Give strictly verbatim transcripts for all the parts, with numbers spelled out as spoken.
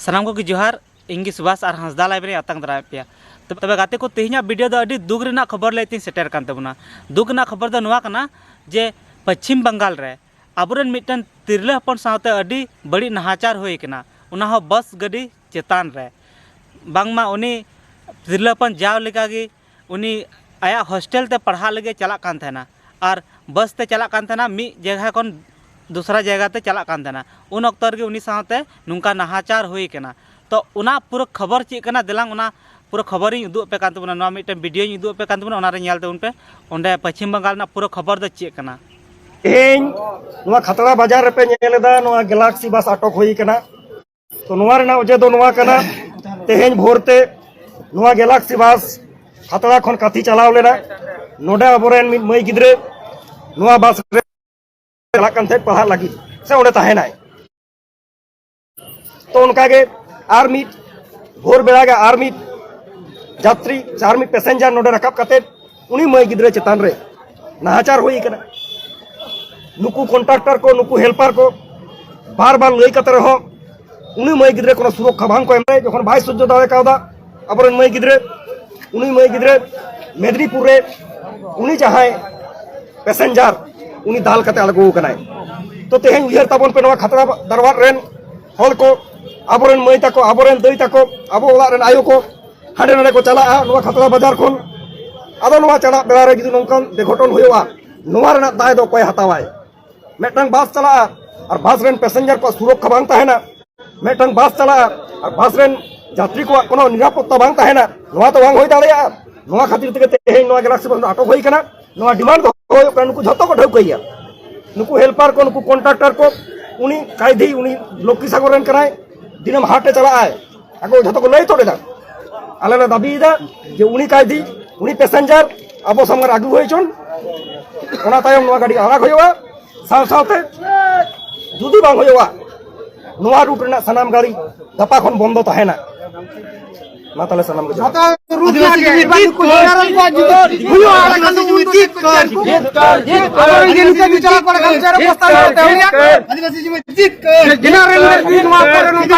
ᱥᱟᱱᱟᱢ ᱠᱚᱜᱮ ᱡᱚᱦᱟᱨ᱾ ᱤᱧ ᱜᱮ ᱥᱩᱵᱷᱟᱥ ᱟᱨ ᱦᱟᱸᱥᱫᱟ ᱞᱟᱭᱤᱵ ᱨᱮ ᱟᱛᱟᱝ ᱫᱟᱨᱟᱢᱮᱫ ᱯᱮᱭᱟ᱾ ᱛᱚᱵᱮ ᱜᱟᱛᱮ ᱠᱚ, ᱛᱮᱦᱮᱧᱟᱜ ᱵᱷᱤᱰᱤᱭᱳ ᱫᱚ ᱟᱹᱰᱤ ᱫᱩᱠ ᱨᱮᱱᱟᱜ ᱠᱷᱚᱵᱚᱨ ᱞᱟᱹᱭ ᱛᱤᱧ ᱥᱮᱴᱮᱨ ᱠᱟᱱ ᱛᱟᱵᱚᱱᱟ᱾ ᱫᱩᱠ ᱨᱮᱱᱟᱜ ᱠᱷᱚᱵᱚᱨ ᱫᱚ ᱱᱚᱣᱟ ᱠᱟᱱᱟ ᱡᱮ ᱯᱚᱪᱷᱤᱢ ᱵᱟᱝᱜᱟᱞ ᱨᱮ ᱟᱵᱚᱨᱮᱱ ᱢᱤᱫᱴᱮᱱ ᱛᱤᱨᱞᱟᱹ ᱦᱚᱯᱚᱱ ᱥᱟᱶᱛᱮ ᱟᱹᱰᱤ ᱵᱟᱹᱲᱤᱡ ᱱᱟᱦᱟᱪᱟᱨ ᱦᱩᱭ ᱠᱟᱱᱟ, ᱚᱱᱟ ᱦᱚᱸ ᱵᱟᱥ ᱜᱟᱹᱰᱤ ᱪᱮᱛᱟᱱ ᱨᱮ᱾ ᱵᱟᱝᱢᱟ ᱩᱱᱤ ᱛᱤᱨᱞᱟᱹ ᱦᱚᱯᱚᱱ ᱡᱟᱣ ᱞᱮᱠᱟᱜᱮ ᱩᱱᱤ ᱟᱭᱟᱜ ᱦᱳᱥᱴᱮᱞ ᱛᱮ ᱯᱟᱲᱦᱟᱜ ᱞᱟᱹᱜᱤᱫ ᱪᱟᱞᱟᱜ ᱠᱟᱱ ᱛᱟᱦᱮᱱᱟ ᱟᱨ ᱵᱟᱥ ᱛᱮ ᱪᱟᱞᱟᱜ ᱠᱟᱱ ᱛᱟᱦᱮᱱᱟ, ᱢᱤᱫ ᱡᱟᱭᱜᱟ ᱠᱷᱚᱱ ᱫᱚᱥᱨᱟ ᱡᱟᱭᱜᱟ ᱛᱮ ᱪᱟᱞᱟᱜ ᱠᱟᱱ ᱛᱟᱦᱮᱱᱟ᱾ ᱩᱱ ᱚᱠᱛᱚ ᱨᱮᱜᱮ ᱩᱱᱤ ᱥᱟᱶᱛᱮ ᱱᱚᱝᱠᱟ ᱱᱟᱦᱟᱪᱟᱨ ᱦᱩᱭ ᱠᱟᱱᱟ᱾ ᱛᱚ, ᱚᱱᱟ ᱯᱩᱨᱟᱹ ᱠᱷᱚᱵᱚᱨ ᱪᱮᱫ ᱠᱟᱱᱟ, ᱫᱮᱞᱟᱝ ᱚᱱᱟ ᱯᱩᱨᱟᱹ ᱠᱷᱚᱵᱚᱨᱤᱧ ᱩᱫᱩᱜ ᱟᱯᱮ ᱠᱟᱱ ᱛᱟᱵᱚᱱᱟ, ᱱᱚᱣᱟ ᱢᱤᱫᱴᱮᱱ ᱵᱷᱤᱰᱤᱭᱳᱧ ᱩᱫᱩᱜ ᱟᱯᱮ ᱠᱟᱱ ᱛᱟᱵᱚᱱᱟ, ᱚᱱᱟᱨᱮ ᱧᱮᱞ ᱛᱟᱵᱚᱱ ᱯᱮ ᱚᱸᱰᱮ ᱯᱚᱪᱷᱤᱢ ᱵᱟᱝᱜᱟᱞ ᱨᱮᱱᱟᱜ ᱯᱩᱨᱟᱹ ᱠᱷᱚᱵᱚᱨ ᱫᱚ ᱪᱮᱫ ᱠᱟᱱᱟ᱾ ᱛᱮᱦᱮᱧ ᱱᱚᱣᱟ ᱠᱷᱟᱛᱲᱟ ᱵᱟᱡᱟᱨ ᱨᱮᱯᱮ ᱧᱮᱞ ᱮᱫᱟ, ᱱᱚᱣᱟ ᱜᱮᱞᱟᱠᱥᱤ ᱵᱟᱥ ᱟᱴᱚᱠ ᱦᱩᱭ ᱠᱟᱱᱟ᱾ ᱛᱚ, ᱱᱚᱣᱟ ᱨᱮᱱᱟᱜ ᱚᱡᱮ ᱫᱚ ᱱᱚᱣᱟ ᱠᱟᱱᱟ, ᱛᱮᱦᱮᱧ ᱵᱷᱳᱨ ᱛᱮ ᱱᱚᱣᱟ ᱜᱮᱞᱟᱠᱥᱤ ᱵᱟᱥ ᱠᱷᱟᱛᱲᱟ ᱠᱷᱚᱱ ᱠᱟᱹᱛᱷᱤ ᱪᱟᱞᱟᱣ ᱞᱮᱱᱟ᱾ ᱱᱚᱰᱮ ᱟᱵᱚᱨᱮᱱ ᱢᱤᱫ ᱢᱟᱹᱭ ᱜᱤᱫᱽᱨᱟᱹ ᱱᱚᱣᱟ ᱵᱟᱥ ᱨᱮ ᱪᱟᱞᱟᱜ ᱠᱟᱱ ᱛᱟᱦᱮᱸᱫ ᱯᱟᱲᱦᱟᱜ ᱞᱟᱹᱜᱤᱫ, ᱥᱮ ᱚᱸᱰᱮ ᱛᱟᱦᱮᱱᱟᱭ᱾ ᱛᱚ, ᱚᱱᱠᱟᱜᱮ ᱟᱨ ᱢᱤᱫ ᱵᱷᱳᱨ ᱵᱮᱲᱟ ᱜᱮ ᱟᱨ ᱢᱤᱫ ᱡᱟᱛᱨᱤ ᱥᱮ ᱟᱨ ᱢᱤᱫ ᱯᱮᱥᱮᱧᱡᱟᱨ ᱱᱚᱰᱮ ᱨᱟᱠᱟᱵ ᱠᱟᱛᱮ ᱩᱱᱤ ᱢᱟᱹᱭ ᱜᱤᱫᱽᱨᱟᱹ ᱪᱮᱛᱟᱱ ᱨᱮ ᱱᱟᱦᱟᱪᱟᱨ ᱦᱩᱭ ᱠᱟᱱᱟ᱾ ᱱᱩᱠᱩ ᱠᱚᱱᱴᱨᱟᱠᱴᱟᱨ ᱠᱚ, ᱱᱩᱠᱩ ᱦᱮᱞᱯᱟᱨ ᱠᱚ ᱵᱟᱨ ᱵᱟᱨ ᱞᱟᱹᱭ ᱠᱟᱛᱮ ᱨᱮᱦᱚᱸ ᱩᱱᱤ ᱢᱟᱹᱭ ᱜᱤᱫᱽᱨᱟᱹ ᱠᱳᱱᱳ ᱥᱩᱨᱚᱠᱠᱷᱟ ᱵᱟᱝ ᱠᱚ ᱮᱢ ᱫᱟᱲᱮ, ᱡᱚᱠᱷᱚᱱ ᱵᱟᱭ ᱥᱚᱡᱽᱡᱚ ᱫᱟᱲᱮ ᱠᱟᱣᱫᱟ ᱟᱵᱚᱨᱮᱱ ᱢᱟᱹᱭ ᱜᱤᱫᱽᱨᱟᱹ, ᱩᱱᱤ ᱢᱟᱹᱭ ᱜᱤᱫᱽᱨᱟᱹ ᱢᱮᱫᱽᱱᱤᱯᱩᱨ ᱨᱮ ᱩᱱᱤ ᱡᱟᱦᱟᱸᱭ ᱯᱮᱥᱮᱧᱡᱟᱨ, ᱩᱱᱤ ᱫᱟᱞ ᱠᱟᱛᱮ ᱟᱬᱜᱚ ᱟᱠᱟᱱᱟᱭ᱾ ᱛᱚ, ᱛᱮᱦᱮᱧ ᱩᱭᱦᱟᱹᱨ ᱛᱟᱵᱚᱱ ᱯᱮ, ᱱᱚᱣᱟ ᱠᱷᱟᱛᱲᱟ ᱫᱟᱨᱣᱟᱴ ᱨᱮᱱ ᱦᱚᱲ ᱠᱚ, ᱟᱵᱚᱨᱮᱱ ᱢᱟᱹᱭ ᱛᱟᱠᱚ, ᱟᱵᱚᱨᱮᱱ ᱫᱟᱹᱭ ᱛᱟᱠᱚ, ᱟᱵᱚ ᱚᱲᱟᱜ ᱨᱮᱱ ᱟᱭᱳ ᱠᱚ ᱦᱟᱸᱰᱮ ᱱᱟᱰᱮ ᱠᱚ ᱪᱟᱞᱟᱜᱼᱟ ᱱᱚᱣᱟ ᱠᱷᱟᱛᱲᱟ ᱵᱟᱡᱟᱨ ᱠᱷᱚᱱ᱾ ᱟᱫᱚ ᱱᱚᱣᱟ ᱪᱟᱞᱟᱜ ᱵᱮᱲᱟ ᱨᱮ ᱡᱩᱫᱤ ᱱᱚᱝᱠᱟᱱ ᱵᱮᱜᱷᱚᱴᱚᱱ ᱦᱩᱭᱩᱜᱼᱟ, ᱱᱚᱣᱟ ᱨᱮᱱᱟᱜ ᱫᱟᱭ ᱫᱚ ᱚᱠᱚᱭ ᱦᱟᱛᱟᱣᱟᱭ? ᱢᱤᱫᱴᱟᱝ ᱵᱟᱥ ᱪᱟᱞᱟᱜᱼᱟ ᱟᱨ ᱵᱟᱥ ᱨᱮᱱ ᱯᱮᱥᱮᱧᱡᱟᱨ ᱠᱚᱣᱟᱜ ᱥᱩᱨᱚᱠᱠᱷᱟ ᱵᱟᱝ ᱛᱟᱦᱮᱱᱟ, ᱢᱤᱫᱴᱟᱝ ᱵᱟᱥ ᱪᱟᱞᱟᱜᱼᱟ ᱟᱨ ᱵᱟᱥ ᱨᱮᱱ ᱡᱟᱛᱨᱤ ᱠᱚᱣᱟᱜ ᱠᱳᱱᱳ ᱱᱤᱨᱟᱯᱚᱛᱛᱟ ᱵᱟᱝ ᱛᱟᱦᱮᱱᱟ, ᱱᱚᱣᱟ ᱛᱚ ᱵᱟᱝ ᱦᱩᱭ ᱫᱟᱲᱮᱭᱟᱜᱼᱟ᱾ ᱱᱚᱣᱟ ᱠᱷᱟᱹᱛᱤᱨ ᱛᱮᱜᱮ ᱛᱮᱦᱮᱧ ᱱᱚᱣᱟ ᱜᱮᱞᱟᱠᱥᱤ ᱵᱟᱥ ᱫᱚ ᱟᱴᱚᱠ ᱦᱩᱭ ᱠᱟᱱᱟ᱾ ᱱᱚᱣᱟ ᱰᱤᱢᱟᱱᱰ ᱫᱚ ᱦᱩᱭᱩᱜ ᱠᱟᱱᱟ, ᱱᱩᱠᱩ ᱡᱷᱚᱛᱚ ᱠᱚ ᱴᱷᱟᱹᱣᱠᱟᱹᱭᱟ, ᱱᱩᱠᱩ ᱦᱮᱞᱯᱟᱨ ᱠᱚ, ᱱᱩᱠᱩ ᱠᱚᱱᱴᱨᱟᱠᱴᱟᱨ ᱠᱚ, ᱩᱱᱤ ᱠᱟᱭᱫᱷᱤ, ᱩᱱᱤ ᱞᱚᱠᱠᱷᱤ ᱥᱟᱜᱚᱨ ᱨᱮᱱ ᱠᱟᱱᱟᱭ, ᱫᱤᱱᱟᱹᱢ ᱦᱟᱴ ᱮ ᱪᱟᱞᱟᱜᱼᱟᱭ, ᱟᱠᱚ ᱡᱷᱚᱛᱚ ᱠᱚ ᱞᱟᱹᱭ ᱛᱚᱫ ᱮᱫᱟ᱾ ᱟᱞᱮ ᱞᱮ ᱫᱟᱹᱵᱤᱭᱮᱫᱟ ᱡᱮ ᱩᱱᱤ ᱠᱟᱭᱫᱷᱤ, ᱩᱱᱤ ᱯᱮᱥᱮᱧᱡᱟᱨ ᱟᱵᱚ ᱥᱟᱢᱟᱝ ᱨᱮ ᱟᱹᱜᱩ ᱦᱩᱭ ᱦᱚᱪᱚᱱ, ᱚᱱᱟ ᱛᱟᱭᱚᱢ ᱱᱚᱣᱟ ᱜᱟᱹᱰᱤ ᱟᱲᱟᱜ ᱦᱩᱭᱩᱜᱼᱟ᱾ ᱥᱟᱶ ᱥᱟᱶᱛᱮ ᱡᱩᱫᱤ ᱵᱟᱝ ᱦᱩᱭᱩᱜᱼᱟ, ᱱᱚᱣᱟ ᱨᱩᱴ ᱨᱮᱱᱟᱜ ᱥᱟᱱᱟᱢ ᱜᱟᱹᱰᱤ ᱜᱟᱯᱟ ᱠᱷᱚᱱ ᱵᱚᱱᱫᱚ ᱛᱟᱦᱮᱱᱟ᱾ ᱢᱟ ᱛᱟᱦᱞᱮ ᱥᱟᱱᱟᱢ ᱜᱮ ᱡᱚᱦᱟᱨ᱾ ᱡᱚᱛᱚ ᱨᱩᱴ ᱨᱮᱱᱟᱜ ᱜᱮ, ᱮᱵᱟᱨ ᱱᱩᱠᱩ ᱡᱮᱱᱟᱨᱮᱞ ᱠᱚᱣᱟᱜ ᱡᱩᱫᱤ ᱦᱩᱭᱩᱜᱼᱟ, ᱮᱸᱰᱮᱠᱷᱟᱱ ᱫᱚ ᱩᱱᱠᱩ ᱪᱮᱫ ᱠᱚ ᱟᱨᱠᱤ? ᱟᱵᱚ ᱨᱮᱱ ᱡᱮ ᱱᱩᱠᱩ ᱵᱤᱪᱟᱨᱟ ᱠᱚ ᱮᱸᱰᱮᱠᱷᱟᱱ ᱪᱮᱫ ᱚᱵᱚᱥᱛᱟ ᱦᱩᱭᱩᱜ ᱛᱟᱭᱟ ᱩᱱᱤᱭᱟᱜ? ᱡᱮᱱᱟᱨᱮᱞ ᱨᱮ ᱡᱩᱫᱤ ᱱᱚᱣᱟ ᱠᱚᱨᱮ ᱱᱚᱝᱠᱟ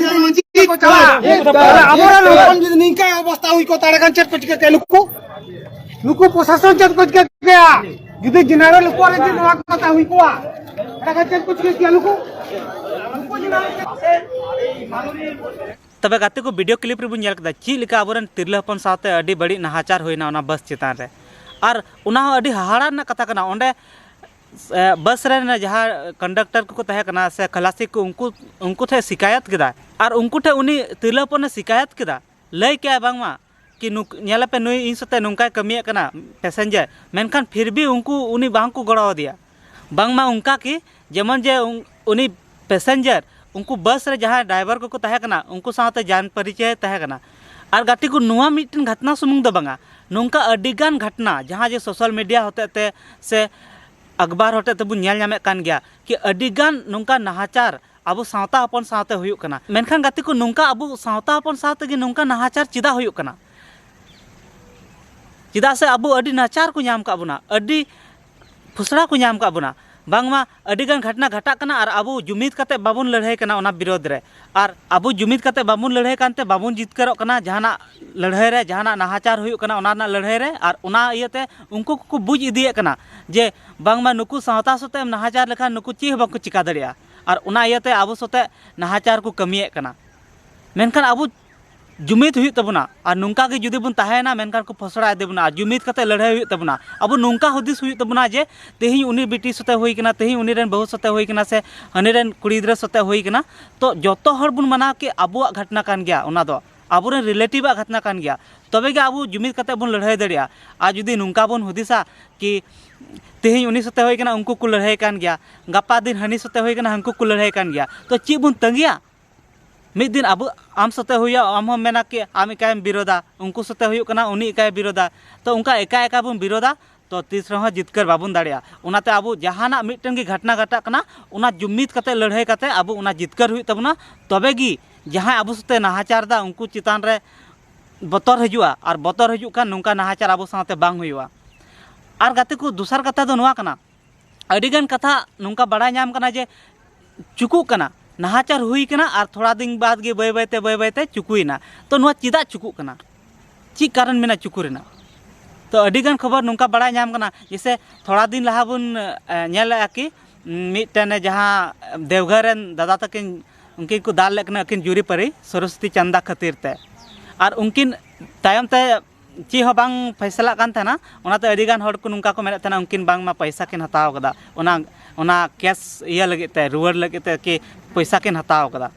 ᱡᱩᱫᱤ ᱱᱤᱝᱠᱟᱹ ᱠᱚ ᱪᱟᱞᱟᱜᱼᱟ, ᱛᱟᱦᱞᱮ ᱟᱵᱚᱨᱮᱱ ᱦᱚᱯᱚᱱ ᱡᱩᱫᱤ ᱱᱤᱝᱠᱟ ᱚᱵᱚᱥᱛᱟ ᱦᱩᱭ ᱠᱚᱜ, ᱛᱟᱦᱞᱮ ᱠᱷᱟᱱ ᱪᱮᱫ ᱠᱚ ᱪᱤᱠᱟᱹ ᱠᱮᱭᱟ ᱱᱩᱠᱩ? ᱱᱩᱠᱩ ᱯᱨᱚᱥᱟᱥᱚᱱ ᱪᱮᱫ ᱠᱚ ᱪᱤᱠᱟᱹ ᱠᱮᱭᱟ? ᱡᱩᱫᱤ ᱡᱮᱱᱟᱨᱮᱞ ᱩᱯᱚᱨ ᱨᱮ ᱡᱩᱫᱤ ᱱᱚᱣᱟ ᱠᱚ ᱠᱟᱛᱷᱟ ᱦᱩᱭ ᱠᱚᱜᱼᱟ, ᱛᱟᱦᱞᱮ ᱠᱷᱟᱱ ᱪᱮᱫ ᱠᱚ ᱪᱤᱠᱟᱹ ᱠᱮᱭᱟ ᱱᱩᱠᱩ? ᱱᱩᱠᱩ ᱡᱮᱱᱟᱨᱮᱞ ᱛᱚᱵᱮ ᱜᱟᱛᱮ ᱠᱚ, ᱵᱷᱤᱰᱤᱭᱳ ᱠᱞᱤᱯ ᱨᱮᱵᱚᱱ ᱧᱮᱞ ᱠᱮᱫᱟ ᱪᱮᱫ ᱞᱮᱠᱟ ᱟᱵᱚᱨᱮᱱ ᱛᱤᱨᱞᱟᱹ ᱦᱚᱯᱚᱱ ᱥᱟᱶᱛᱮ ᱟᱹᱰᱤ ᱵᱟᱹᱲᱤᱡ ᱱᱟᱦᱟᱪᱟᱨ ᱦᱩᱭᱱᱟ ᱚᱱᱟ ᱵᱟᱥ ᱪᱮᱛᱟᱱ ᱨᱮ᱾ ᱟᱨ ᱚᱱᱟ ᱦᱚᱸ ᱟᱹᱰᱤ ᱦᱟᱦᱟᱲᱟ ᱨᱮᱱᱟᱜ ᱠᱟᱛᱷᱟ ᱠᱟᱱᱟ᱾ ᱚᱸᱰᱮ, ᱮ, ᱵᱟᱥ ᱨᱮᱱ ᱡᱟᱦᱟᱸ ᱠᱚᱱᱰᱟᱠᱴᱟᱨ ᱠᱚᱠᱚ ᱛᱟᱦᱮᱸ ᱠᱟᱱᱟ ᱥᱮ ᱠᱷᱟᱞᱟᱥᱤ ᱠᱚ, ᱩᱱᱠᱩ, ᱩᱱᱠᱩ ᱴᱷᱮᱱ ᱥᱤᱠᱟᱭᱚᱛ ᱠᱮᱫᱟ᱾ ᱟᱨ ᱩᱱᱠᱩ ᱴᱷᱮᱱ ᱩᱱᱤ ᱛᱤᱨᱞᱟᱹ ᱦᱚᱯᱚᱱᱮ ᱥᱤᱠᱟᱭᱚᱛ ᱠᱮᱫᱟ, ᱞᱟᱹᱭ ᱠᱮᱜᱼᱟᱭ ᱵᱟᱝᱢᱟ ᱠᱤ ᱱᱩᱠ-, ᱧᱮᱞᱮᱯᱮ, ᱱᱩᱭ ᱤᱧ ᱥᱟᱛᱮ ᱱᱚᱝᱠᱟᱭ ᱠᱟᱹᱢᱤᱭᱮᱫ ᱠᱟᱱᱟ, ᱯᱮᱥᱮᱧᱡᱟᱨ᱾ ᱢᱮᱱᱠᱷᱟᱱ ᱯᱷᱤᱨ ᱵᱷᱤ ᱩᱱᱠᱩ, ᱩᱱᱤ ᱵᱟᱝ ᱠᱚ ᱜᱚᱲᱚ ᱟᱫᱮᱭᱟ᱾ ᱵᱟᱝᱢᱟ ᱚᱱᱠᱟ ᱠᱤ ᱡᱮᱢᱚᱱ ᱡᱮ ᱩᱱ-, ᱩᱱᱤ ᱯᱮᱥᱮᱧᱡᱟᱨ ᱩᱱᱠᱩ ᱵᱟᱥ ᱨᱮ ᱡᱟᱦᱟᱸᱭ ᱰᱨᱟᱭᱵᱷᱟᱨ ᱠᱚᱠᱚ ᱛᱟᱦᱮᱸ ᱠᱟᱱᱟ, ᱩᱱᱠᱩ ᱥᱟᱶᱛᱮ ᱡᱟᱱ ᱯᱚᱨᱤᱪᱚᱭ ᱛᱟᱦᱮᱸ ᱠᱟᱱᱟ᱾ ᱟᱨ ᱜᱟᱛᱮ ᱠᱚ, ᱱᱚᱣᱟ ᱢᱤᱫᱴᱮᱱ ᱜᱷᱚᱴᱱᱟ ᱥᱩᱢᱩᱝ ᱫᱚ ᱵᱟᱝᱟ, ᱱᱚᱝᱠᱟ ᱟᱹᱰᱤᱜᱟᱱ ᱜᱷᱚᱴᱱᱟ ᱡᱟᱦᱟᱸ ᱡᱮ ᱥᱳᱥᱟᱞ ᱢᱤᱰᱤᱭᱟ ᱦᱚᱛᱮᱡ ᱛᱮ ᱥᱮ ᱟᱠᱵᱟᱨ ᱦᱚᱛᱮᱡ ᱛᱮᱵᱚᱱ ᱧᱮᱞ ᱧᱟᱢᱮᱫ ᱠᱟᱱ ᱜᱮᱭᱟ ᱠᱤ ᱟᱹᱰᱤᱜᱟᱱ ᱱᱚᱝᱠᱟ ᱱᱟᱦᱟᱪᱟᱨ ᱟᱵᱚ ᱥᱟᱶᱛᱟ ᱦᱚᱯᱚᱱ ᱥᱟᱶᱛᱮ ᱦᱩᱭᱩᱜ ᱠᱟᱱᱟ᱾ ᱢᱮᱱᱠᱷᱟᱱ ᱜᱟᱛᱮ ᱠᱚ, ᱱᱚᱝᱠᱟ ᱟᱵᱚ ᱥᱟᱶᱛᱟ ᱦᱚᱯᱚᱱ ᱥᱟᱶ ᱛᱮᱜᱮ ᱱᱚᱝᱠᱟ ᱱᱟᱦᱟᱪᱟᱨ ᱪᱮᱫᱟᱜ ᱦᱩᱭᱩᱜ ᱠᱟᱱᱟ? ᱪᱮᱫᱟᱜ ᱥᱮ ᱟᱵᱚ ᱟᱹᱰᱤ ᱱᱟᱪᱟᱨ ᱠᱚ ᱧᱟᱢ ᱠᱟᱜ ᱵᱚᱱᱟ, ᱟᱹᱰᱤ ᱯᱷᱩᱥᱲᱟ ᱠᱚ ᱧᱟᱢ ᱠᱟᱜ ᱵᱚᱱᱟ᱾ ᱵᱟᱝᱢᱟ ᱟᱹᱰᱤᱜᱟᱱ ᱜᱷᱚᱴᱱᱟ ᱜᱷᱟᱴᱟᱜ ᱠᱟᱱᱟ ᱟᱨ ᱟᱵᱚ ᱡᱩᱢᱤᱫ ᱠᱟᱛᱮ ᱵᱟᱵᱚᱱ ᱞᱟᱹᱲᱦᱟᱹᱭ ᱠᱟᱱᱟ ᱚᱱᱟ ᱵᱤᱨᱳᱫᱷ ᱨᱮ᱾ ᱟᱨ ᱟᱵᱚ ᱡᱩᱢᱤᱫ ᱠᱟᱛᱮ ᱵᱟᱵᱚᱱ ᱞᱟᱹᱲᱦᱟᱹᱭ ᱠᱟᱱᱛᱮ ᱵᱟᱵᱚᱱ ᱡᱤᱛᱠᱟᱹᱨᱚᱜ ᱠᱟᱱᱟ ᱡᱟᱦᱟᱱᱟᱜ ᱞᱟᱹᱲᱦᱟᱹᱭ ᱨᱮ, ᱡᱟᱦᱟᱱᱟᱜ ᱱᱟᱦᱟᱪᱟᱨ ᱦᱩᱭᱩᱜ ᱠᱟᱱᱟ ᱚᱱᱟ ᱨᱮᱱᱟᱜ ᱞᱟᱹᱲᱦᱟᱹᱭ ᱨᱮ᱾ ᱟᱨ ᱚᱱᱟ ᱤᱭᱟᱹᱛᱮ ᱩᱱᱠᱩ ᱠᱚᱠᱚ ᱵᱩᱡᱽ ᱤᱫᱤᱭᱮᱫ ᱠᱟᱱᱟ ᱡᱮ ᱵᱟᱝᱢᱟ ᱱᱩᱠᱩ ᱥᱟᱶᱛᱟ ᱥᱟᱛᱮᱜ ᱮᱢ ᱱᱟᱦᱟᱪᱟᱨ ᱞᱮᱠᱷᱟᱱ ᱱᱩᱠᱩ ᱪᱮᱫ ᱦᱚᱸ ᱵᱟᱠᱚ ᱪᱤᱠᱟ ᱫᱟᱲᱮᱭᱟᱜᱼᱟ᱾ ᱟᱨ ᱚᱱᱟ ᱤᱭᱟᱹᱛᱮ ᱟᱵᱚ ᱥᱟᱛᱮᱜ ᱱᱟᱦᱟᱪᱟᱨ ᱠᱚ ᱠᱟᱹᱢᱤᱭᱮᱫ ᱠᱟᱱᱟ᱾ ᱢᱮᱱᱠᱷᱟᱱ ᱟᱵᱚ ᱡᱩᱢᱤᱫ ᱦᱩᱭᱩᱜ ᱛᱟᱵᱚᱱᱟ᱾ ᱟᱨ ᱱᱚᱝᱠᱟ ᱜᱮ ᱡᱩᱫᱤ ᱵᱚᱱ ᱛᱟᱦᱮᱸᱭᱮᱱᱟ, ᱢᱮᱱᱠᱷᱟᱱ ᱠᱚ ᱯᱷᱚᱥᱲᱟ ᱤᱫᱤ ᱵᱚᱱᱟ᱾ ᱟᱨ ᱡᱩᱢᱤᱫ ᱠᱟᱛᱮ ᱞᱟᱹᱲᱦᱟᱹᱭ ᱦᱩᱭᱩᱜ ᱛᱟᱵᱚᱱᱟ᱾ ᱟᱵᱚ ᱱᱚᱝᱠᱟ ᱦᱩᱫᱤᱥ ᱦᱩᱭᱩᱜ ᱛᱟᱵᱚᱱᱟ ᱡᱮ ᱛᱮᱦᱮᱧ ᱩᱱᱤ ᱵᱤᱴᱤ ᱥᱟᱛᱮ ᱦᱩᱭ ᱠᱟᱱᱟ, ᱛᱮᱦᱮᱧ ᱩᱱᱤ ᱨᱮᱱ ᱵᱟᱹᱦᱩ ᱥᱟᱛᱮ ᱦᱩᱭ ᱠᱟᱱᱟ, ᱥᱮ ᱦᱟᱹᱱᱤ ᱨᱮᱱ ᱠᱩᱲᱤ ᱜᱤᱫᱽᱨᱟᱹ ᱥᱟᱛᱮ ᱦᱩᱭ ᱠᱟᱱᱟ, ᱛᱚ ᱡᱚᱛᱚ ᱦᱚᱲ ᱵᱚᱱ ᱢᱟᱱᱟᱣ ᱠᱤ ᱟᱵᱚᱣᱟᱜ ᱜᱷᱚᱴᱱᱟ ᱠᱟᱱ ᱜᱮᱭᱟ, ᱚᱱᱟ ᱫᱚ ᱟᱵᱚᱨᱮᱱ ᱨᱤᱞᱮᱴᱤᱵᱽ ᱟᱜ ᱜᱷᱚᱴᱱᱟ ᱠᱟᱱ ᱜᱮᱭᱟ᱾ ᱛᱚᱵᱮ ᱜᱮ ᱟᱵᱚ ᱡᱩᱢᱤᱫ ᱠᱟᱛᱮ ᱵᱚᱱ ᱞᱟᱹᱲᱦᱟᱹᱭ ᱫᱟᱲᱮᱭᱟᱜᱼᱟ᱾ ᱟᱨ ᱡᱩᱫᱤ ᱱᱚᱝᱠᱟ ᱵᱚᱱ ᱦᱩᱫᱤᱥᱟ ᱠᱤ ᱛᱮᱦᱮᱧ ᱩᱱᱤ ᱥᱟᱛᱮ ᱦᱩᱭ ᱠᱟᱱᱟ, ᱩᱱᱠᱩ ᱠᱚ ᱞᱟᱹᱲᱦᱟᱹᱭ ᱠᱟᱱ ᱜᱮᱭᱟ, ᱜᱟᱯᱟ ᱫᱤᱱ ᱦᱟᱹᱱᱤ ᱥᱟᱛᱮ ᱦᱩᱭ ᱠᱟᱱᱟ, ᱦᱟᱹᱱᱠᱩ ᱠᱚ ᱞᱟᱹᱲᱦᱟᱹᱭ ᱠᱟᱱ ᱜᱮᱭᱟ, ᱛᱚ ᱪᱮᱫ ᱵᱚᱱ ᱛᱟᱺᱜᱤᱭᱟ? ᱢᱤᱫ ᱫᱤᱱ ᱟᱵᱚ, ᱟᱢ ᱥᱟᱛᱮ ᱦᱩᱭᱩᱜᱼᱟ, ᱟᱢ ᱦᱚᱸᱢ ᱢᱮᱱᱟ ᱠᱤ ᱟᱢ ᱮᱠᱟᱭᱮᱢ ᱵᱤᱨᱳᱫᱟ, ᱩᱱᱠᱩ ᱥᱟᱛᱮ ᱦᱩᱭᱩᱜ ᱠᱟᱱᱟ, ᱩᱱᱤ ᱮᱠᱟᱭ ᱵᱤᱨᱳᱫᱟ᱾ ᱛᱚ ᱚᱱᱠᱟ ᱮᱠᱟ ᱮᱠᱟ ᱵᱚᱱ ᱵᱤᱨᱳᱫᱟ, ᱛᱚ ᱛᱤᱥ ᱨᱮᱦᱚᱸ ᱡᱤᱛᱠᱟᱹᱨ ᱵᱟᱵᱚᱱ ᱫᱟᱲᱮᱭᱟᱜᱼᱟ᱾ ᱚᱱᱟᱛᱮ ᱟᱵᱚ ᱡᱟᱦᱟᱱᱟᱜ ᱢᱤᱫᱴᱮᱱ ᱜᱮ ᱜᱷᱚᱴᱱᱟ ᱜᱷᱟᱴᱟᱜ ᱠᱟᱱᱟ, ᱚᱱᱟ ᱡᱩᱢᱤᱫ ᱠᱟᱛᱮ, ᱞᱟᱹᱲᱦᱟᱹᱭ ᱠᱟᱛᱮ ᱟᱵᱚ ᱚᱱᱟ ᱡᱤᱛᱠᱟᱹᱨ ᱦᱩᱭᱩᱜ ᱛᱟᱵᱚᱱᱟ᱾ ᱛᱚᱵᱮ ᱜᱮ ᱡᱟᱦᱟᱸᱭ ᱟᱵᱚ ᱥᱟᱛᱮ ᱱᱟᱦᱟᱪᱟᱨ ᱫᱟ, ᱩᱱᱠᱩ ᱪᱮᱛᱟᱱ ᱨᱮ ᱵᱚᱛᱚᱨ ᱦᱤᱡᱩᱜᱼᱟ, ᱟᱨ ᱵᱚᱛᱚᱨ ᱦᱤᱡᱩᱜ ᱠᱷᱟᱱ ᱱᱚᱝᱠᱟ ᱱᱟᱦᱟᱪᱟᱨ ᱟᱵᱚ ᱥᱟᱶᱛᱮ ᱵᱟᱝ ᱦᱩᱭᱩᱜᱼᱟ᱾ ᱟᱨ ᱜᱟᱛᱮ ᱠᱚ, ᱫᱚᱥᱟᱨ ᱠᱟᱛᱷᱟ ᱫᱚ ᱱᱚᱣᱟ ᱠᱟᱱᱟ, ᱟᱹᱰᱤᱜᱟᱱ ᱠᱟᱛᱷᱟ ᱱᱚᱝᱠᱟ ᱵᱟᱲᱟᱭ ᱧᱟᱢ ᱠᱟᱱᱟ ᱡᱮ ᱪᱩᱠᱩᱜ ᱠᱟᱱᱟ, ᱱᱟᱦᱟᱪᱟᱨ ᱦᱩᱭ ᱠᱟᱱᱟ ᱟᱨ ᱛᱷᱚᱲᱟ ᱫᱤᱱ ᱵᱟᱫᱽ ᱜᱮ ᱵᱟᱹᱭ ᱵᱟᱹᱭᱛᱮ, ᱵᱟᱹᱭ ᱵᱟᱹᱭᱛᱮ ᱪᱩᱠᱩᱭᱮᱱᱟ᱾ ᱛᱚ ᱱᱚᱣᱟ ᱪᱮᱫᱟᱜ ᱪᱩᱠᱩᱜ ᱠᱟᱱᱟ? ᱪᱮᱫ ᱠᱟᱨᱚᱱ ᱢᱮᱱᱟᱜᱼᱟ ᱪᱩᱠᱩ ᱨᱮᱱᱟᱜ? ᱛᱚ ᱟᱹᱰᱤᱜᱟᱱ ᱠᱷᱚᱵᱚᱨ ᱱᱚᱝᱠᱟ ᱵᱟᱲᱟᱭ ᱧᱟᱢ ᱠᱟᱱᱟ, ᱡᱮᱭᱥᱮ ᱛᱷᱚᱲᱟ ᱫᱤᱱ ᱞᱟᱦᱟ ᱵᱚᱱ, ᱮ, ᱧᱮᱞ ᱞᱮᱜᱼᱟ ᱠᱤ, ᱩᱢ, ᱢᱤᱫᱴᱮᱱ ᱡᱟᱦᱟᱸ ᱫᱮᱣᱜᱷᱚᱨ ᱨᱮᱱ ᱫᱟᱫᱟ ᱛᱟᱹᱠᱤᱱ, ᱩᱱᱠᱤᱱ ᱠᱚ ᱫᱟᱞ ᱞᱮᱫ ᱠᱤᱱᱟ ᱟᱹᱠᱤᱱ ᱡᱩᱨᱤᱯᱟᱹᱨᱤ ᱥᱚᱨᱚᱥᱚᱛᱤ ᱪᱟᱸᱫᱟ ᱠᱷᱟᱹᱛᱤᱨ ᱛᱮ᱾ ᱟᱨ ᱩᱱᱠᱤᱱ ᱛᱟᱭᱚᱢ ᱛᱮ ᱪᱮᱫ ᱦᱚᱸ ᱵᱟᱝ ᱯᱷᱟᱭᱥᱟᱞᱟᱜ ᱠᱟᱱ ᱛᱟᱦᱮᱱᱟ᱾ ᱚᱱᱟᱛᱮ ᱟᱹᱰᱤᱜᱟᱱ ᱦᱚᱲ ᱠᱚ ᱱᱚᱝᱠᱟ ᱠᱚ ᱢᱮᱱᱮᱫ ᱛᱟᱦᱮᱱᱟ, ᱩᱱᱠᱤᱱ ᱵᱟᱝᱢᱟ ᱯᱚᱭᱥᱟ ᱠᱤᱱ ᱦᱟᱛᱟᱣ ᱠᱟᱫᱟ, ᱚᱱᱟ, ᱚᱱᱟ ᱠᱮᱥ ᱤᱭᱟᱹ ᱞᱟᱹᱜᱤᱫ ᱛᱮ, ᱨᱩᱣᱟᱹᱲ ᱞᱟᱹᱜᱤᱫ ᱛᱮ ᱠᱤ ᱯᱚᱭᱥᱟ ᱠᱤᱱ ᱦᱟᱛᱟᱣ ᱠᱟᱫᱟ᱾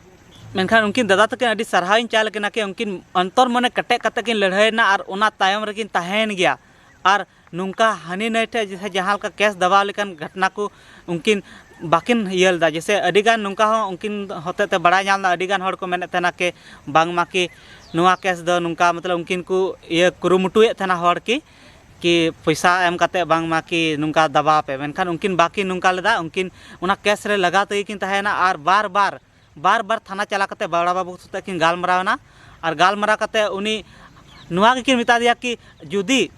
ᱢᱮᱱᱠᱷᱟᱱ ᱩᱱᱠᱤᱱ ᱫᱟᱫᱟ ᱛᱟᱹᱠᱤᱱ ᱟᱹᱰᱤ ᱥᱟᱨᱦᱟᱣᱤᱧ ᱪᱟᱞ ᱟᱹᱠᱤᱱᱟ ᱠᱤ ᱩᱱᱠᱤᱱ ᱚᱱᱛᱚᱨ ᱢᱚᱱᱮ ᱠᱮᱴᱮᱡ ᱠᱟᱛᱮ ᱠᱤᱱ ᱞᱟᱹᱲᱦᱟᱹᱭᱮᱱᱟ ᱟᱨ ᱚᱱᱟ ᱛᱟᱭᱚᱢ ᱨᱮᱠᱤᱱ ᱛᱟᱦᱮᱸᱭᱮᱱ ᱜᱮᱭᱟ᱾ ᱟᱨ ᱱᱚᱝᱠᱟ ᱦᱟᱹᱱᱤ ᱱᱟᱹᱭ ᱴᱷᱮᱡ ᱡᱮ ᱡᱟᱦᱟᱸ ᱞᱮᱠᱟ ᱠᱮᱥ ᱫᱟᱵᱟᱣ ᱞᱮᱠᱟᱱ ᱜᱷᱚᱴᱱᱟ ᱠᱚ ᱩᱱᱠᱤᱱ ᱵᱟᱹᱠᱤᱱ ᱤᱭᱟᱹ ᱞᱮᱫᱟ᱾ ᱡᱮᱭᱥᱮ ᱟᱹᱰᱤᱜᱟᱱ ᱱᱚᱝᱠᱟ ᱦᱚᱸ ᱩᱱᱠᱤᱱ ᱦᱚᱛᱮᱛᱮ ᱵᱟᱲᱟᱭ ᱧᱟᱢ ᱞᱮᱱᱟ, ᱟᱹᱰᱤᱜᱟᱱ ᱦᱚᱲ ᱠᱚ ᱢᱮᱱᱮᱫ ᱛᱟᱦᱮᱱᱟ ᱠᱤ ᱵᱟᱝᱢᱟ ᱠᱤ ᱱᱚᱣᱟ ᱠᱮᱥ ᱫᱚ ᱱᱚᱝᱠᱟ, ᱢᱚᱛᱞᱚᱵ ᱩᱱᱠᱤᱱ ᱠᱚ ᱤᱭᱟᱹ ᱠᱩᱨᱩᱢᱩᱴᱩᱭᱮᱫ ᱛᱟᱦᱮᱱᱟ ᱦᱚᱲ ᱠᱤ, ᱠᱤ ᱯᱚᱭᱥᱟ ᱮᱢ ᱠᱟᱛᱮ ᱵᱟᱝᱢᱟ ᱠᱤ ᱱᱚᱝᱠᱟ ᱫᱟᱵᱟᱣ ᱯᱮ, ᱢᱮᱱᱠᱷᱟᱱ ᱩᱱᱠᱤᱱ ᱵᱟᱹᱠᱤᱱ ᱱᱚᱝᱠᱟ ᱞᱮᱫᱟ᱾ ᱩᱱᱠᱤᱱ ᱚᱱᱟ ᱠᱮᱥ ᱨᱮ ᱞᱟᱜᱟᱣ ᱛᱮᱜᱮ ᱠᱤᱱ ᱛᱟᱦᱮᱸᱭᱮᱱᱟ ᱟᱨ ᱵᱟᱨ ᱵᱟᱨ, ᱵᱟᱨ ᱵᱟᱨ ᱛᱷᱟᱱᱟ ᱪᱟᱞᱟᱣ ᱠᱟᱛᱮ ᱵᱟᱵᱲᱟ ᱵᱟᱹᱵᱩ ᱥᱟᱛᱮᱜ ᱠᱤᱱ ᱜᱟᱞᱢᱟᱨᱟᱣ ᱮᱱᱟ᱾ ᱟᱨ ᱜᱟᱞᱢᱟᱨᱟᱣ ᱠᱟᱛᱮ ᱩᱱᱤ ᱱᱚᱣᱟ ᱜᱮᱠᱤᱱ ᱢᱮᱛᱟ ᱫᱮᱭᱟ ᱠᱤ ᱡᱩᱫᱤ,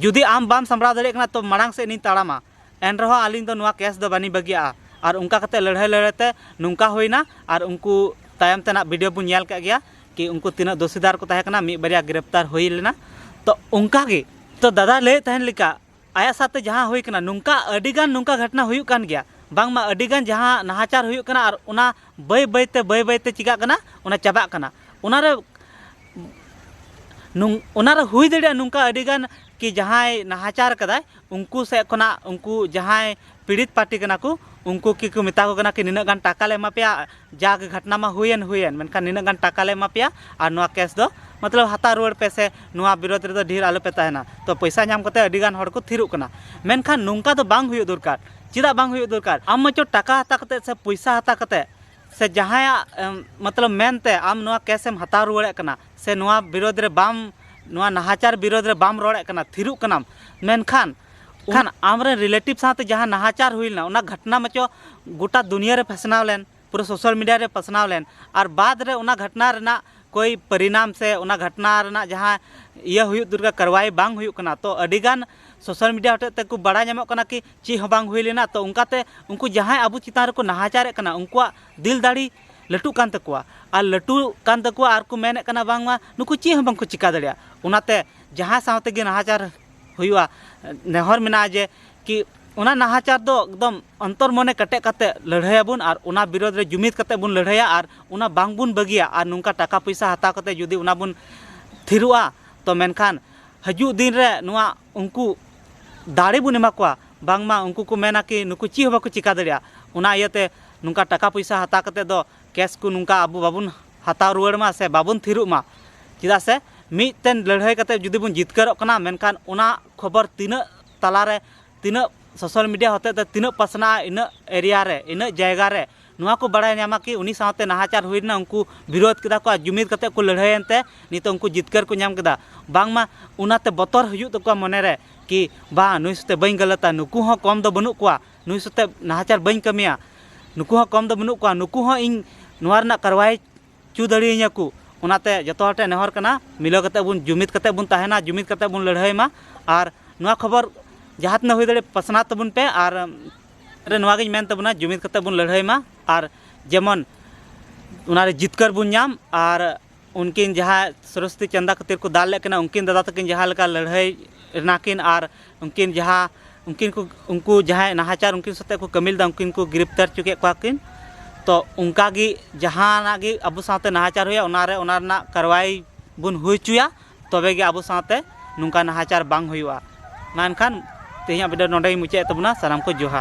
ᱡᱩᱫᱤ ᱟᱢ ᱵᱟᱢ ᱥᱟᱢᱵᱲᱟᱣ ᱫᱟᱲᱮᱭᱟᱜ ᱠᱟᱱᱟ ᱛᱚ ᱢᱟᱲᱟᱝ ᱥᱮᱫ ᱤᱧ ᱛᱟᱲᱟᱢᱟ, ᱮᱱ ᱨᱮᱦᱚᱸ ᱟᱹᱞᱤᱧ ᱫᱚ ᱱᱚᱣᱟ ᱠᱮᱥ ᱫᱚ ᱵᱟᱹᱞᱤᱧ ᱵᱟᱹᱜᱤᱭᱟᱜᱼᱟ᱾ ᱟᱨ ᱚᱱᱠᱟ ᱠᱟᱛᱮ ᱞᱟᱹᱲᱦᱟᱹᱭ ᱞᱟᱹᱲᱦᱟᱹᱭ ᱛᱮ ᱱᱚᱝᱠᱟ ᱦᱩᱭᱱᱟ᱾ ᱟᱨ ᱩᱱᱠᱩ ᱛᱟᱭᱚᱢ ᱛᱮᱱᱟᱜ ᱵᱷᱤᱰᱤᱭᱳ ᱵᱚᱱ ᱧᱮᱞ ᱠᱮᱫ ᱜᱮᱭᱟ ᱠᱤ ᱩᱱᱠᱩ ᱛᱤᱱᱟᱹᱜ ᱫᱳᱥᱤᱫᱟᱨ ᱠᱚ ᱛᱟᱦᱮᱸ ᱠᱟᱱᱟ, ᱢᱤᱫ ᱵᱟᱨᱭᱟ ᱜᱨᱮᱯᱛᱟᱨ ᱦᱩᱭ ᱞᱮᱱᱟ᱾ ᱛᱚ ᱚᱱᱠᱟ ᱜᱮ, ᱛᱚ ᱫᱟᱫᱟ ᱞᱟᱹᱭᱮᱫ ᱛᱟᱦᱮᱱ ᱞᱮᱠᱟ ᱟᱭᱟᱜ ᱥᱟᱶᱛᱮ ᱡᱟᱦᱟᱸ ᱦᱩᱭ ᱠᱟᱱᱟ, ᱱᱚᱝᱠᱟ ᱟᱹᱰᱤᱜᱟᱱ ᱱᱚᱝᱠᱟ ᱜᱷᱚᱴᱱᱟ ᱦᱩᱭᱩᱜ ᱠᱟᱱ ᱜᱮᱭᱟ, ᱵᱟᱝᱢᱟ ᱟᱹᱰᱤᱜᱟᱱ ᱡᱟᱦᱟᱸ ᱱᱟᱦᱟᱪᱟᱨ ᱦᱩᱭᱩᱜ ᱠᱟᱱᱟ ᱟᱨ ᱚᱱᱟ ᱵᱟᱹᱭ ᱵᱟᱹᱭᱛᱮ, ᱵᱟᱹᱭ ᱵᱟᱹᱭᱛᱮ ᱪᱤᱠᱟᱹᱜ ᱠᱟᱱᱟ, ᱚᱱᱟ ᱪᱟᱵᱟᱜ ᱠᱟᱱᱟ᱾ ᱚᱱᱟᱨᱮ ᱱᱚᱝ-, ᱚᱱᱟᱨᱮ ᱦᱩᱭ ᱫᱟᱲᱮᱭᱟᱜᱼᱟ ᱱᱚᱝᱠᱟ ᱟᱹᱰᱤᱜᱟᱱ ᱠᱤ ᱡᱟᱦᱟᱸᱭ ᱱᱟᱦᱟᱪᱟᱨ ᱠᱟᱫᱟᱭ, ᱩᱱᱠᱩ ᱥᱮᱫ ᱠᱷᱚᱱᱟᱜ, ᱩᱱᱠᱩ ᱡᱟᱦᱟᱸᱭ ᱯᱤᱲᱤᱛ ᱯᱟᱨᱴᱤ ᱠᱟᱱᱟ ᱠᱚ, ᱩᱱᱠᱩ ᱠᱤ ᱠᱚ ᱢᱮᱛᱟ ᱠᱚ ᱠᱟᱱᱟ ᱠᱤ ᱱᱤᱱᱟᱹᱜ ᱜᱟᱱ ᱴᱟᱠᱟ ᱞᱮ ᱮᱢᱟ ᱯᱮᱭᱟ, ᱡᱟᱜᱮ ᱜᱷᱚᱴᱱᱟ ᱢᱟ ᱦᱩᱭᱮᱱ, ᱦᱩᱭᱮᱱ, ᱢᱮᱱᱠᱷᱟᱱ ᱱᱤᱱᱟᱹᱜ ᱜᱟᱱ ᱴᱟᱠᱟ ᱞᱮ ᱮᱢᱟ ᱯᱮᱭᱟ ᱟᱨ ᱱᱚᱣᱟ ᱠᱮᱥ ᱫᱚ ᱢᱚᱛᱞᱚᱵ ᱦᱟᱛᱟᱣ ᱨᱩᱣᱟᱹᱲ ᱯᱮ ᱥᱮ ᱱᱚᱣᱟ ᱵᱤᱨᱳᱫᱷ ᱨᱮᱫᱚ ᱰᱷᱮᱨ ᱟᱞᱚ ᱯᱮ ᱛᱟᱦᱮᱱᱟ᱾ ᱛᱚ ᱯᱚᱭᱥᱟ ᱧᱟᱢ ᱠᱟᱛᱮ ᱟᱹᱰᱤ ᱜᱟᱱ ᱦᱚᱲ ᱠᱚ ᱛᱷᱤᱨᱚᱜ ᱠᱟᱱᱟ, ᱢᱮᱱᱠᱷᱟᱱ ᱱᱚᱝᱠᱟ ᱫᱚ ᱵᱟᱝ ᱦᱩᱭᱩᱜ ᱫᱚᱨᱠᱟᱨ᱾ ᱪᱮᱫᱟᱜ ᱵᱟᱝ ᱦᱩᱭᱩᱜ ᱫᱚᱨᱠᱟᱨ? ᱟᱢ ᱢᱟᱪᱚ ᱴᱟᱠᱟ ᱦᱟᱛᱟᱣ ᱠᱟᱛᱮ ᱥᱮ ᱯᱚᱭᱥᱟ ᱦᱟᱛᱟᱣ ᱠᱟᱛᱮ ᱥᱮ ᱡᱟᱦᱟᱸᱭᱟᱜ, ᱮᱢ, ᱢᱚᱛᱞᱚᱵ ᱢᱮᱱᱛᱮ ᱟᱢ ᱱᱚᱣᱟ ᱠᱮᱥ ᱮᱢ ᱦᱟᱛᱟᱣ ᱨᱩᱣᱟᱹᱲᱮᱫ ᱠᱟᱱᱟ ᱥᱮ ᱱᱚᱣᱟ ᱵᱤᱨᱳᱫᱷ ᱨᱮ ᱵᱟᱢ, ᱱᱚᱣᱟ ᱱᱟᱦᱟᱪᱟᱨ ᱵᱤᱨᱳᱫᱷ ᱨᱮ ᱵᱟᱢ ᱨᱚᱲᱮᱫ ᱠᱟᱱᱟ, ᱛᱷᱤᱨᱚᱜ ᱠᱟᱱᱟᱢ, ᱢᱮᱱᱠᱷᱟᱱ ᱠᱷᱟᱱ ᱟᱢᱨᱮᱱ ᱨᱤᱞᱮᱴᱤᱵᱷ ᱥᱟᱶᱛᱮ ᱡᱟᱦᱟᱸ ᱱᱟᱦᱟᱪᱟᱨ ᱦᱩᱭ ᱞᱮᱱᱟ, ᱚᱱᱟ ᱜᱷᱚᱴᱱᱟ ᱢᱟᱪᱚ ᱜᱚᱴᱟ ᱫᱩᱱᱤᱭᱟᱹ ᱨᱮ ᱯᱟᱥᱱᱟᱣ ᱞᱮᱱ, ᱯᱩᱨᱟᱹ ᱥᱳᱥᱟᱞ ᱢᱤᱰᱤᱭᱟ ᱨᱮ ᱯᱟᱥᱱᱟᱣ ᱞᱮᱱ, ᱟᱨ ᱵᱟᱫᱽ ᱨᱮ ᱚᱱᱟ ᱜᱷᱚᱴᱱᱟ ᱨᱮᱱᱟᱜ ᱠᱳᱭ ᱯᱚᱨᱤᱱᱟᱢ ᱥᱮ ᱚᱱᱟ ᱜᱷᱚᱴᱱᱟ ᱨᱮᱱᱟᱜ ᱡᱟᱦᱟᱸ ᱤᱭᱟᱹ ᱦᱩᱭᱩᱜ ᱫᱚᱨᱠᱟᱨ, ᱠᱟᱨᱣᱟᱭ ᱵᱟᱝ ᱦᱩᱭᱩᱜ ᱠᱟᱱᱟ᱾ ᱛᱚ ᱟᱹᱰᱤᱜᱟᱱ ᱥᱳᱥᱟᱞ ᱢᱤᱰᱤᱭᱟ ᱦᱚᱛᱮᱡ ᱛᱮᱠᱚ ᱵᱟᱲᱟᱭ ᱧᱟᱢᱚᱜ ᱠᱟᱱᱟ ᱠᱤ ᱪᱮᱫ ᱦᱚᱸ ᱵᱟᱝ ᱦᱩᱭ ᱞᱮᱱᱟ᱾ ᱛᱚ ᱚᱱᱠᱟᱛᱮ ᱩᱱᱠᱩ ᱡᱟᱦᱟᱸᱭ ᱟᱵᱚ ᱪᱮᱛᱟᱱ ᱨᱮᱠᱚ ᱱᱟᱦᱟᱪᱟᱨᱮᱫ ᱠᱟᱱᱟ, ᱩᱱᱠᱩᱣᱟᱜ ᱫᱤᱞ ᱫᱟᱲᱮ ᱞᱟᱹᱴᱩᱜ ᱠᱟᱱ ᱛᱟᱠᱚᱣᱟ, ᱟᱨ ᱞᱟᱹᱴᱩᱜ ᱠᱟᱱ ᱛᱟᱠᱚᱣᱟ, ᱟᱨ ᱠᱚ ᱢᱮᱱᱮᱫ ᱠᱟᱱᱟ ᱵᱟᱝᱢᱟ ᱱᱩᱠᱩ ᱪᱮᱫ ᱦᱚᱸ ᱵᱟᱝᱠᱚ ᱪᱤᱠᱟ ᱫᱟᱲᱮᱭᱟᱜᱼᱟ᱾ ᱚᱱᱟᱛᱮ ᱡᱟᱦᱟᱸᱭ ᱥᱟᱶ ᱛᱮᱜᱮ ᱱᱟᱦᱟᱪᱟᱨ ᱦᱩᱭᱩᱜᱼᱟ, ᱱᱮᱦᱚᱨ ᱢᱮᱱᱟᱜᱼᱟ ᱡᱮ ᱠᱤ ᱚᱱᱟ ᱱᱟᱦᱟᱪᱟᱨ ᱫᱚ ᱮᱠᱫᱚᱢ ᱚᱱᱛᱚᱨ ᱢᱚᱱᱮ ᱠᱮᱴᱮᱡ ᱠᱟᱛᱮ ᱞᱟᱹᱲᱦᱟᱹᱭᱟᱵᱚᱱ, ᱟᱨ ᱚᱱᱟ ᱵᱤᱨᱳᱫᱷ ᱨᱮ ᱡᱩᱢᱤᱫ ᱠᱟᱛᱮ ᱵᱚᱱ ᱞᱟᱹᱲᱦᱟᱹᱭᱟ, ᱟᱨ ᱚᱱᱟ ᱵᱟᱝᱵᱚᱱ ᱵᱟᱹᱜᱤᱭᱟ᱾ ᱟᱨ ᱱᱚᱝᱠᱟ ᱴᱟᱠᱟ ᱯᱚᱭᱥᱟ ᱦᱟᱛᱟᱣ ᱠᱟᱛᱮ ᱡᱩᱫᱤ ᱚᱱᱟ ᱵᱚᱱ ᱛᱷᱤᱨᱚᱜᱼᱟ, ᱛᱚ ᱢᱮᱱᱠᱷᱟᱱ ᱦᱤᱡᱩᱜ ᱫᱤᱱ ᱨᱮ ᱱᱚᱣᱟ ᱩᱱᱠᱩ ᱫᱟᱲᱮ ᱵᱚᱱ ᱮᱢᱟ ᱠᱚᱣᱟ, ᱵᱟᱝᱢᱟ ᱩᱱᱠᱩ ᱠᱚ ᱢᱮᱱᱟ ᱠᱤ ᱱᱩᱠᱩ ᱪᱮᱫ ᱦᱚᱸ ᱵᱟᱠᱚ ᱪᱤᱠᱟ ᱫᱟᱲᱮᱭᱟᱜᱼᱟ᱾ ᱚᱱᱟ ᱤᱭᱟᱹᱛᱮ ᱱᱚᱝᱠᱟ ᱴᱟᱠᱟ ᱯᱚᱭᱥᱟ ᱦᱟᱛᱟᱣ ᱠᱟᱛᱮ ᱫᱚ ᱠᱮᱥ ᱠᱚ ᱱᱚᱝᱠᱟ ᱟᱵᱚ ᱵᱟᱵᱚᱱ ᱦᱟᱛᱟᱣ ᱨᱩᱣᱟᱹᱲ ᱢᱟ ᱥᱮ ᱵᱟᱵᱚᱱ ᱛᱷᱤᱨᱚᱜ ᱢᱟ᱾ ᱪᱮᱫᱟᱜ ᱥᱮ ᱢᱤᱫᱴᱮᱱ ᱞᱟᱹᱲᱦᱟᱹᱭ ᱠᱟᱛᱮ ᱡᱩᱫᱤ ᱵᱚᱱ ᱡᱤᱛᱠᱟᱹᱨᱚᱜ ᱠᱟᱱᱟ, ᱢᱮᱱᱠᱷᱟᱱ ᱚᱱᱟ ᱠᱷᱚᱵᱚᱨ ᱛᱤᱱᱟᱹᱜ ᱛᱟᱞᱟᱨᱮ, ᱛᱤᱱᱟᱹᱜ ᱥᱳᱥᱟᱞ ᱢᱤᱰᱤᱭᱟ ᱦᱚᱛᱮᱡ ᱛᱮ ᱛᱤᱱᱟᱹᱜ ᱯᱟᱥᱱᱟᱜᱼᱟ, ᱤᱱᱟᱹᱜ ᱮᱨᱤᱭᱟ ᱨᱮ, ᱤᱱᱟᱹᱜ ᱡᱟᱭᱜᱟ ᱨᱮ ᱱᱚᱣᱟ ᱠᱚ ᱵᱟᱲᱟᱭ ᱧᱟᱢᱟ ᱠᱤ ᱩᱱᱤ ᱥᱟᱶᱛᱮ ᱱᱟᱦᱟᱪᱟᱨ ᱦᱩᱭ ᱞᱮᱱᱟ, ᱩᱱᱠᱩ ᱵᱤᱨᱳᱫᱷ ᱠᱮᱫᱟ ᱠᱚ ᱟᱨ ᱡᱩᱢᱤᱫ ᱠᱟᱛᱮ ᱠᱚ ᱞᱟᱹᱲᱦᱟᱹᱭᱮᱱ ᱛᱮ ᱱᱤᱛᱚᱜ ᱩᱱᱠᱩ ᱡᱤᱛᱠᱟᱹᱨ ᱠᱚ ᱧᱟᱢ ᱠᱮᱫᱟ᱾ ᱵᱟᱝᱢᱟ ᱚᱱᱟᱛᱮ ᱵᱚᱛᱚᱨ ᱦᱤᱡᱩᱜ ᱛᱟᱠᱚᱣᱟ ᱢᱚᱱᱮᱨᱮ ᱠᱤ ᱵᱟᱝ, ᱱᱩᱭ ᱥᱟᱛᱮ ᱵᱟᱹᱧ ᱜᱟᱞᱟᱛᱟ, ᱱᱩᱠᱩ ᱦᱚᱸ ᱠᱚᱢ ᱫᱚ ᱵᱟᱹᱱᱩᱜ ᱠᱚᱣᱟ, ᱱᱩᱭ ᱥᱟᱛᱮ ᱱᱟᱦᱟᱪᱟᱨ ᱵᱟᱹᱧ ᱠᱟᱹᱢᱤᱭᱟ, ᱱᱩᱠᱩ ᱦᱚᱸ ᱠᱚᱢ ᱫᱚ ᱵᱟᱹᱱᱩᱜ ᱠᱚᱣᱟ, ᱱᱩᱠᱩ ᱦᱚᱸ ᱤᱧ ᱱᱚᱣᱟ ᱨᱮᱱᱟᱜ ᱠᱟᱨᱣᱟᱭ ᱦᱚᱪᱚ ᱫᱟᱲᱮᱭᱟᱹᱧᱟ ᱠᱚ᱾ ᱚᱱᱟᱛᱮ ᱡᱚᱛᱚ ᱦᱚᱲ ᱴᱷᱮᱱ ᱱᱮᱦᱚᱨ ᱠᱟᱱᱟ, ᱢᱤᱞᱟᱹᱣ ᱠᱟᱛᱮ ᱵᱚᱱ, ᱡᱩᱢᱤᱫ ᱠᱟᱛᱮ ᱵᱚᱱ ᱛᱟᱦᱮᱱᱟ, ᱡᱩᱢᱤᱫ ᱠᱟᱛᱮ ᱵᱚᱱ ᱞᱟᱹᱲᱦᱟᱹᱭ ᱢᱟ᱾ ᱟᱨ ᱱᱚᱣᱟ ᱠᱷᱚᱵᱚᱨ ᱡᱟᱦᱟᱸ ᱛᱤᱱᱟᱹᱜ ᱦᱩᱭ ᱫᱟᱲᱮᱭᱟᱜ ᱯᱟᱥᱱᱟᱣ ᱛᱟᱵᱚᱱ ᱯᱮ᱾ ᱟᱨ ᱨᱮ ᱱᱚᱣᱟ ᱜᱤᱧ ᱢᱮᱱ ᱛᱟᱵᱚᱱᱟ, ᱡᱩᱢᱤᱫ ᱠᱟᱛᱮ ᱵᱚᱱ ᱞᱟᱹᱲᱦᱟᱹᱭ ᱢᱟ, ᱟᱨ ᱡᱮᱢᱚᱱ ᱚᱱᱟᱨᱮ ᱡᱤᱛᱠᱟᱹᱨ ᱵᱚᱱ ᱧᱟᱢ᱾ ᱟᱨ ᱩᱱᱠᱤᱱ ᱡᱟᱦᱟᱸ ᱥᱚᱨᱚᱥᱚᱛᱤ ᱪᱟᱸᱫᱟ ᱠᱷᱟᱹᱛᱤᱨ ᱠᱚ ᱫᱟᱞ ᱞᱮᱫ ᱠᱤᱱᱟ, ᱩᱱᱠᱤᱱ ᱫᱟᱫᱟ ᱛᱟᱹᱠᱤᱱ ᱡᱟᱦᱟᱸ ᱞᱮᱠᱟ ᱞᱟᱹᱲᱦᱟᱹᱭ ᱨᱮᱱᱟ ᱠᱤᱱ, ᱟᱨ ᱩᱱᱠᱤᱱ ᱡᱟᱦᱟᱸ, ᱩᱱᱠᱤᱱ ᱠᱚ, ᱩᱱᱠᱩ ᱡᱟᱦᱟᱸᱭ ᱱᱟᱦᱟᱪᱟᱨ ᱩᱱᱠᱤᱱ ᱥᱟᱛᱮ ᱠᱚ ᱠᱟᱹᱢᱤ ᱞᱮᱫᱟ, ᱩᱱᱠᱤᱱ ᱠᱚ ᱜᱨᱮᱯᱛᱟᱨ ᱦᱚᱪᱚ ᱠᱮᱫ ᱠᱚᱣᱟ ᱠᱤᱱ᱾ ᱛᱚ ᱚᱱᱠᱟ ᱜᱮ ᱡᱟᱦᱟᱱᱟᱜ ᱜᱮ ᱟᱵᱚ ᱥᱟᱶᱛᱮ ᱱᱟᱦᱟᱪᱟᱨ ᱦᱩᱭᱩᱜᱼᱟ, ᱚᱱᱟᱨᱮ, ᱚᱱᱟ ᱨᱮᱱᱟᱜ ᱠᱟᱨᱣᱟᱭ ᱵᱚᱱ ᱦᱩᱭ ᱦᱚᱪᱚᱭᱟ, ᱛᱚᱵᱮ ᱜᱮ ᱟᱵᱚ ᱥᱟᱶᱛᱮ ᱱᱚᱝᱠᱟ ᱱᱟᱦᱟᱪᱟᱨ ᱵᱟᱝ ᱦᱩᱭᱩᱜᱼᱟ᱾ ᱢᱟ ᱮᱱᱠᱷᱟᱱ ᱛᱮᱦᱮᱧᱟᱜ ᱵᱷᱤᱰᱤᱭᱳ ᱱᱚᱸᱰᱮ ᱜᱮᱧ ᱢᱩᱪᱟᱹᱫ ᱮᱫ ᱛᱟᱵᱚᱱᱟ᱾ ᱥᱟᱱᱟᱢ ᱠᱚ ᱡᱚᱦᱟᱨ᱾